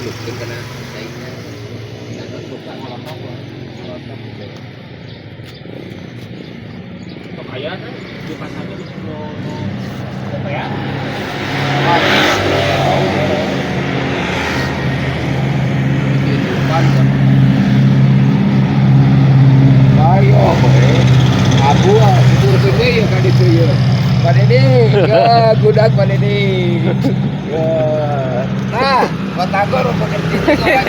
Celupkeun kana caina. Sana suka Molotov lah. Molotov gitu. Sok aya kan di pasarnya di nu nu kopean. Tahu ya. Kehidupan kan. Ayo, eh. Abu ah, tuturkeun deui ya ka ditu ye. Pak Dedi, ya gudak Pak Dedi. Ya. Nah, Batagor bekerja.